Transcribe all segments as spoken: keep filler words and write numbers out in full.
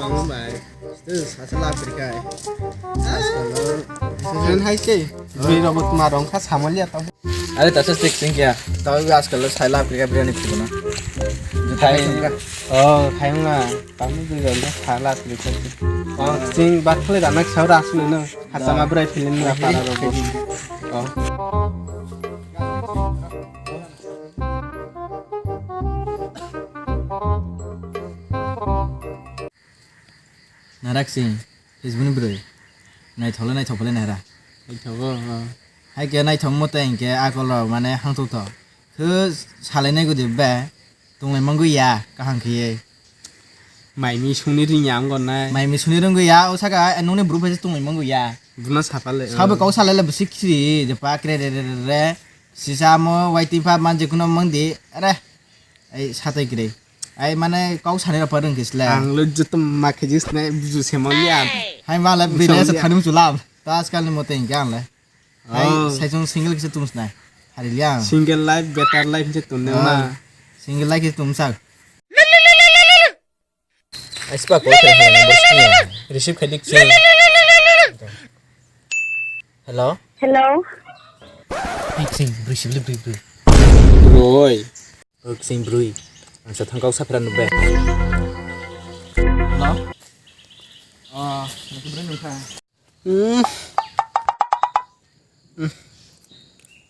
Ang bai. Sasa la pirkai. Asal. Sen hai se. Bini robot ma rong kha samaliya ta. Are ta se sing kya. Ta asal sai la pirkai biryani khibuna. Thai. Oh, thai nga. Tamo dui jon salad ni kok. Oh, sing bat khle da nak saura asli no. Hachama brai film na para ro. Oh. Narak sing, Facebook ni bwrwi. Naithok le naithok le nara. Naithogo, oh. Hai ke naithok mo tei ke akol rok mane hangthok thok. Khe salai nai gudi be. Tonglai mangwi ya, kaham khiye. Mai mi sungni ring ya wngkor nai. Mai mi sungni rwngwi ya, o saka, eh, nungni bru phaisa tonglai mangwi ya. Buna sapa le. Sabo kau salai le bisi khiri, je pa kre re re re re. Sisa mo waiting pa man je kuno mangdi, are. Ai satai kre. Ai mane kau sani rapa rwng kisle. Ang le joto ma khe jis nai buju se mangya. Hai ma le bine se thani musulam. Ta askal ni mote hingke ang le. Hai, oh. Saisung single kisa tung sinai. Hari liang. Single life, better life je tung ne ma. Ah. Single life kisa tung sak. Ai, sipa call khe hai number sini ya. Receive khai dik sini. Hello? Hello? Dik sini, receive lik dik dik. Roi. Dik sini, brui. Ang sa thangkau sa phra nubbe. Hello? Oh, nang brui nungkha. Hmm. Hmm.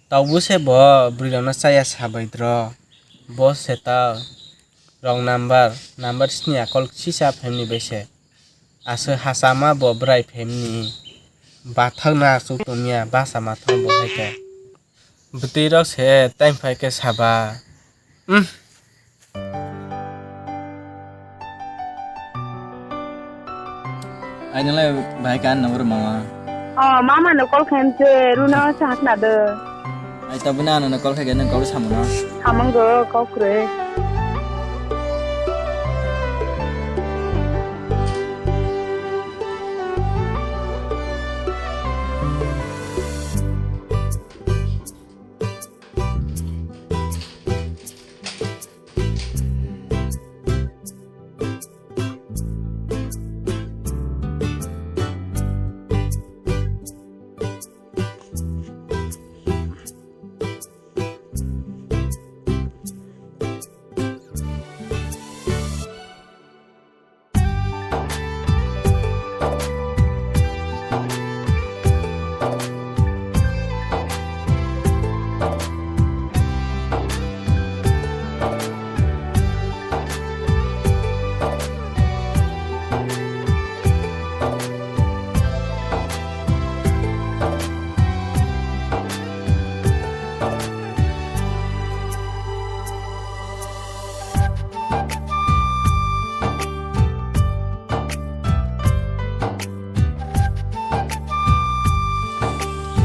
Taubo se bo bwrwi rokno chaya sabai dro. Bo se ta wrong number, number sini akol sisa family bai se. Aswk hachama bo bwrai family. Bathak na achuk tongya basa mathang bo hai khe. Bwtwi rok se time phai khe saba. Hmm. Ai nang lai bai kan number mama. Oh, mama no call khaim se Runa se hakna de. Ai tabuna ano call khai nang call samono. Samang go call kre.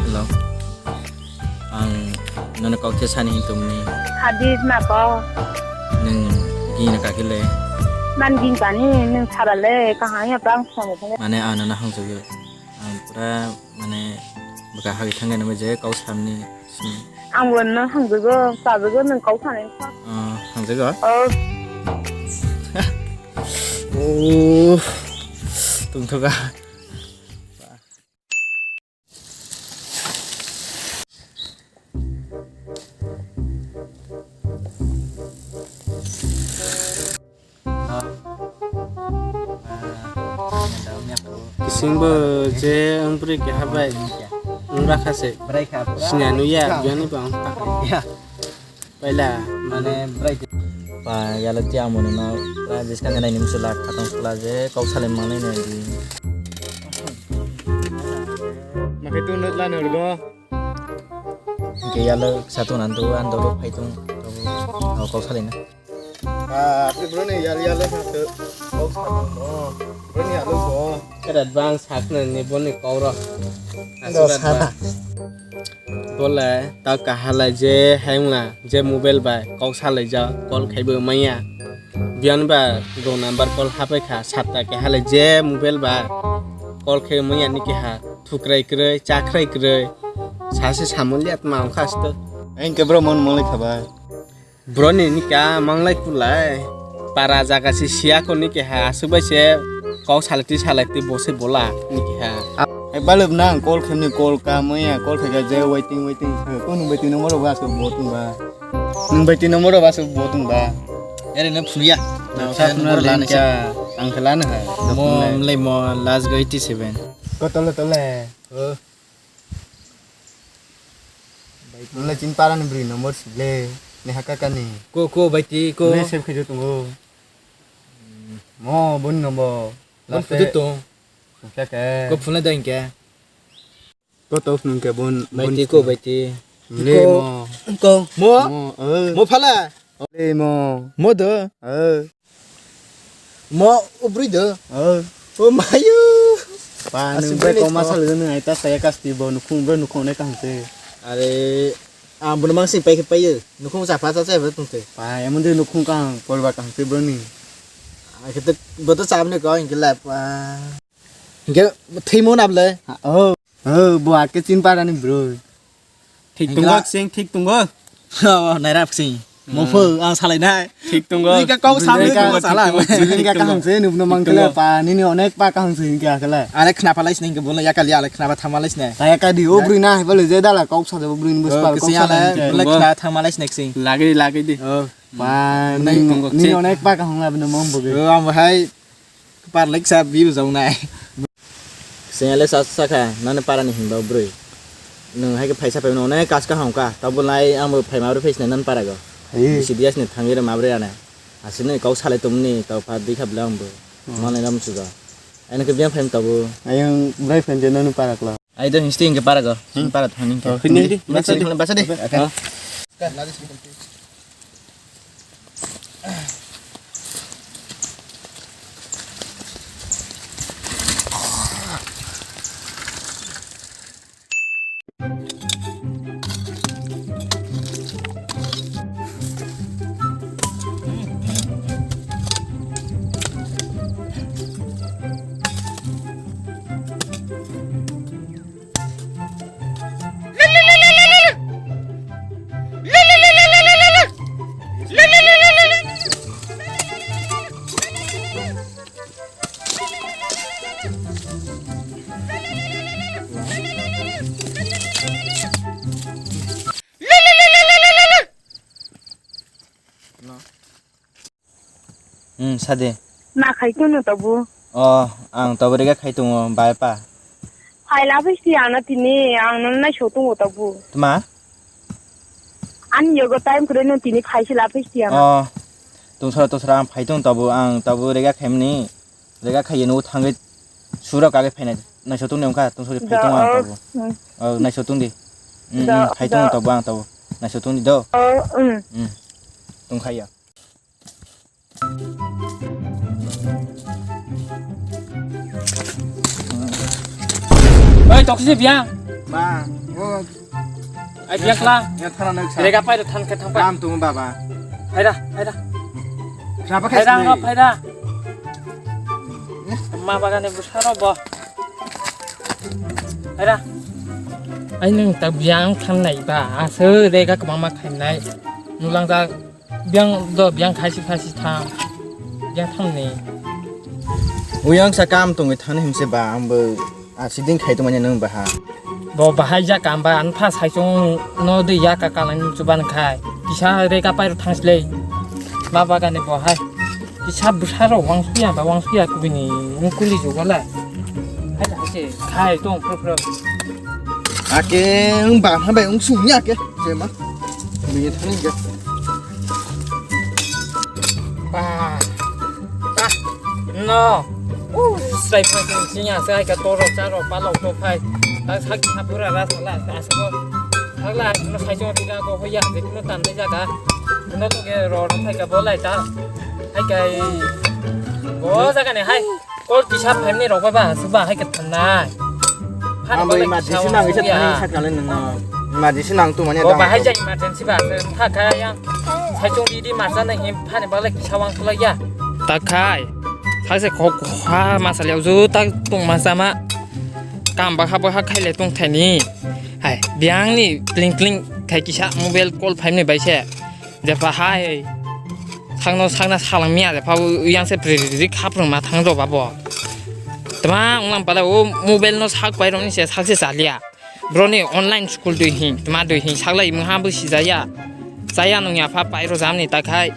Hello. Ang nono kok se sani hin tongni. Hadis na ko. Nung gini kaki le. Man gini kani nung sara le kahang ya bang song. Mane ang nono hang sugyo. Ang pura mane bwkha hagi thangkhe nangwi je kau samni simi. Ang bo no hangjago, chajago nwng kau sanai wngkha. Ah, hangjago? Oh. Oh. Tungthoka. Kisingbo je wng bwrwi keha bai wng rakha se. Bwrwi kha pura. Sina nuya, biyani ba wng kha. Ya. Paila. Mane bwrwi. Pa yalo ti amo no na pura jiskang nai nim sula khatang sula je kok salai mangnai nai di. Makai tu nut la nurgo. Hingke yalo kisa tong nang do, ang dolo phai tong, abo kok salai na. Ah, ati bro ni yalo yalo sa tu. Kok salai mo. Bro ni yalo bo. Erat bang sakna ni bo ni kok ro. Aswk sana. Bole ta kahalai je hengla je mobile bai kok salai ja call khaibo maya. Biyan ba do number call hapai kha satta kahalai je mobile bai call khaibo maya ni keha. Thukrai kwrwi, chakrai kwrwi. Sase samung liya tma wngkha aswk. Ang khe bro mon mangli khabai. Bro ni nika manglai kulai. Para jaga si siya ko ni keha aswk bai se Kok salai twi salai twi bo se bola ni keha. Ai balwk nang call khe ni call ka maya call khe je waiting waiting. Ko nung bai twi number ba so bo tung ba. Nung bai twi number ba so bo tung ba. Ere na phunu ya. Sa phunu lana ka ang khe lana ha. Mo mle mo last go eighty seven. Ko tole tole. Nole chin para ni bri number sile. Ne hakaka ni. Ko ko bai twi ko. Ne save khe tongo. Mo boni number. Bon last phutu tong. Sungsa ke. Ko phunai da hingke. Ko to phunung ke bon, bon. Baiti ko, baiti. Le ko, mo. Ko. Mo? Mo, eh. Mo phala? Le mo. Mo do? Eh. Mo ubri do? Eh. O mayu. Pa, nung bai ko masal nung ai ta saya kasti bo nukhung bo nukhung ne kang te. Are, ang bono mang sing pai khe pai yo. Nukhung sa pha sa sa bo tung te. Pa, emon de nukhung kang por ba kang te boni. Ang khe te bo to sa ne ko ang khe la pa. Hingke thwimo na bwle? Oh, oh, bo ake chin para ni bro. Thik tongo, sing thik tongo. Oh, nairap sing. Mopho, ang salai nai. Thik tongo. Ika kau samle ko sala. Bini ka kaham se nubno mangkle pa, nini onek pa kaham se hingke akala. Ale khna palai sini ke bolo yakali ale khna ba thamalai sini. Kaya ka di o brui na hai bole je dala kau sa de brui ni bus pa kau sa. Ale khna thamalai sini sing. Lagi lagi di. Oh. Pa, nini onek pa kaham la bino mong boge. Oh, ang hai Par like sa view jong nai. Sengale sa sakha nani para ni hinba bwrwi. Nwng hai khe phaisa phaimano onek kas kaham ka. Tabuk lai ang bo phaima rw phaisnai nani para go. Bisi dias ni thangwi rw ma bwrwi anai. Aswk nai kok salai tongmani tau pha dikha bwlai ang bo. Manai ram suga. Ai nang khe biyang phaim tabu. Ayang bwrwi phaim je nani para kla. Ai do hinsti hingke para go. Para thangni khe. Basa di. Basa di. Hmm, sadi. Na khai tunu tabu. Oh, ang tabu rega khai tungo, bai pa. Hai la phaisi ana tini, ang nang nai so tungo tabu. Tuma? Ani yogo time kure no tini phaisi la phaisi ana. Oh, tungsora tungsora ang phai tung tabu, ang tabu rega khaimani. Rega khai no thangwi sura kage phainai. Nai so tungni ongkha, tungsori phai tung ang tabu. Oh, nai so tungdi. Hmm, hmm, phai tung tabu ang tabu. Nai so tungdi do. Oh, hmm. Hmm. Tung khaiya. Oi, toksi biang. Ma, o. Ai, biang kla. Ya thana nak sa. Rega pai do than khe thang pai. Kam tu baba. Phaida, phaida. Sapa khai? Phaida, phaida. Ma bagani bwsaro bo. Phaida. Ai nung ta biang than nai ba. Aso rega kwbangma khainai. Nulang ta Biang do, biang khaisi khaisi thang. Biang thang ni. Uyang sa kam tongwi thani himse ba, ang bo asiding khai tongmani nang baha. Bo bahai ja kam ba, an pha sai chung no de ya ka kalang chuban khai. Kisa re ka pai thang slei. Ma bagani bo hai. Kisa bwsaro wang suya ba, wang suya kubini ngkuli jugo lai. Hai hai se khai tong pro pro. Ake, ang ba ha bai ung sung ya ke. Je ma. Ni thani ga. Ba. Ba. No. U, sai phai kin sinya sai ka toro charo palok to phai. Ta sak ha pura ra sala ta so. Thagla no sai chong tiga ko hoya de no tan de jaga. No to ke ro ro phai ka bolai ta. Hai kai. Bo jaga ne hai. Kol kisa phaimni rok bai ba, suba hai khe thangnai. Ang bai emergency nang isa thani saknale nang. Emergency nang tu manya. Bo bahai jai emergency ba, tha kha yang. Sai chung di di marsa nang him phani bale kisa wang thulai ya. Ta khai. Thak se khok kha masal yau ju ta tung masa ma. Kam ba kha ba kha khai le tung thani. Hai, biang ni pling pling khai kisa mobile call phaimni bai se. Jepa hai. Sakno sakna salang miya jepa u-, uyang se pri pri pri khaprung ma thang rw ba bo. Ma unglam pala o mobile no sak pairok ni se sak se chaliya. Bro ni online school dui hin, tma dui hin, saklai mungha bo sijaya. Chaya nung ya pha pairo jam ni takhai.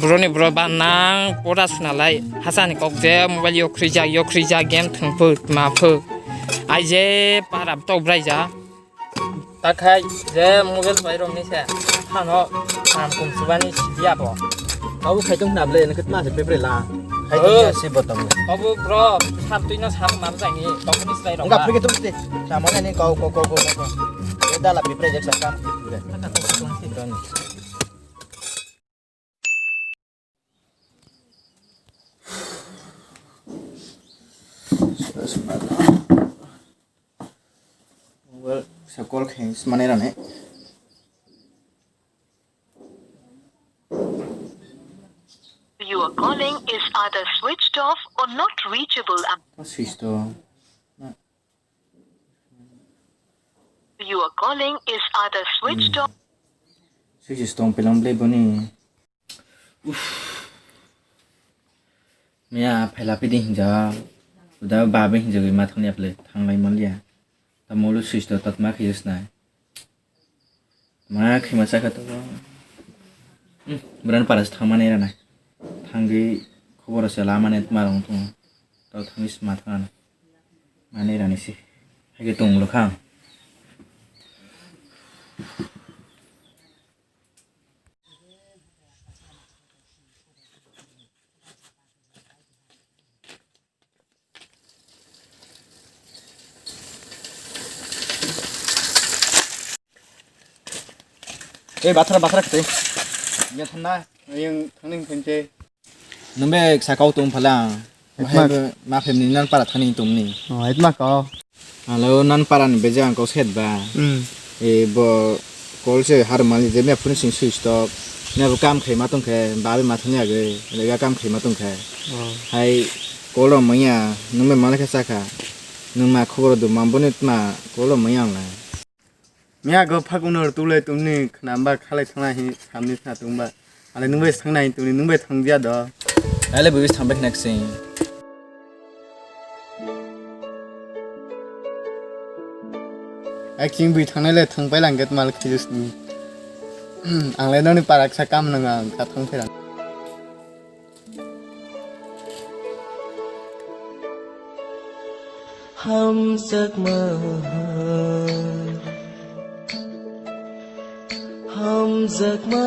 Bro ni bro ba nang pora suna lai. Hasa ni kok je mobile yo khrijak, yo khrijak, game thung phu, tma phu. Ai je para tok brai ja. Takhai je mobile bai rok ni se hano ram kum subani sidiya bo. Abo khai tong khna ble, nang khe tma se pepre la. Khai tong Oh. khna se bo tong. Abo bro, sab tui no sab mar jai ni, tok ni slai rok Ungka ba. Phrege tong ste. Sa mo ni kau, kau, kau, kau, kau. E dala pepre jak sa kam. Mobile sa call khe smanai rani. You are calling is either switched off or not reachable. Am- Switch to. You are calling is either switched off. Switch tong pelang ble boni. Uff. Mia phaila pidi hinja. Uda babe hinja gwi mathang ya ple thanglai manliya. Tamo lo switch to tatma khiyos nai. Ma khima sakha to. Hmm, bran paras thangmani rana. Thangwi khobor se lamani tma rong tongo. To thangwi sma thangana. Mani rani si. Hage tong lo khang. Eh, bathra, bathra kete. Yang thangna, yang thangning thangte. Nungbe sakau tung phalang. Etma- Mahai be ma phemni nan para thani tungni. Oh, etma kau. Alo nan para ni beja ang kau set ba. Hmm. E bo call se har mali je me phone sing switch off. Ne bo kam khai ma tong khe, ba be ma thani age, lega kam khai ma tong khe. Oh. Hai call ro manya, nungbe mala khe sakha. Nung ma khobor do ma boni tma call ro manya ang lai. Miya go phak unor tule tumni khnamba khalai thangna hi samni thangna tungba. Ale nungbai thangnai tuni nungbai thangya do. Ale bwis thangbai khna ksing. Aking bwi thangnai le thangpai langget mal khijus ni. Ang le noni parak sa kam nang ang ka thang pherang. Hamjakma, hamjakma,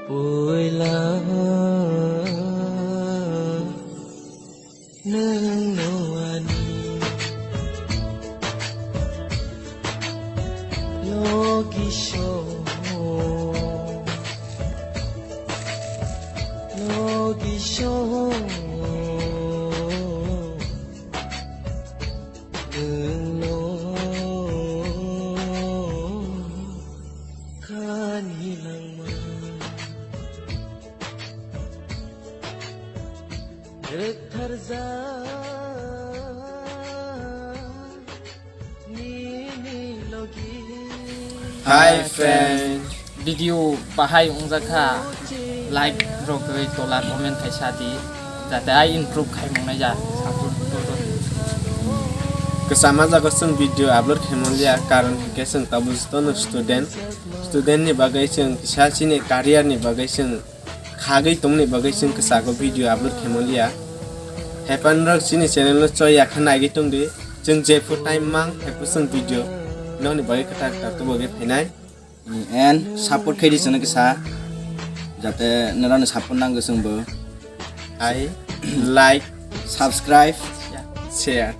puila nwng no ani logi song, logi song. Nwng no kani langma rwktharjak nini logi. Hi friend. Video bahai wngjak kha, like rok gwi tola comment khai sa di, jate ai improve khai mung nai ja, support rok. Kwchama jaga chwng video upload khai manliya, karon hinkhe chwng tabuk jotono student, student ni bagwi chwng kisa chini career ni bagwi chwng khagwi tongmani bagwi chwng kwchakgo video upload khai manliya. Haiphano rok chini channel no choi ya kha naigwi tongdi, chwng jephru time mang haiphru chwng video nokni bagwi kwtal kwtal tubugwi phainai. And support khaidi chwngno kisa, jate norokni support nango chwngbo. Hai, like, subscribe, share.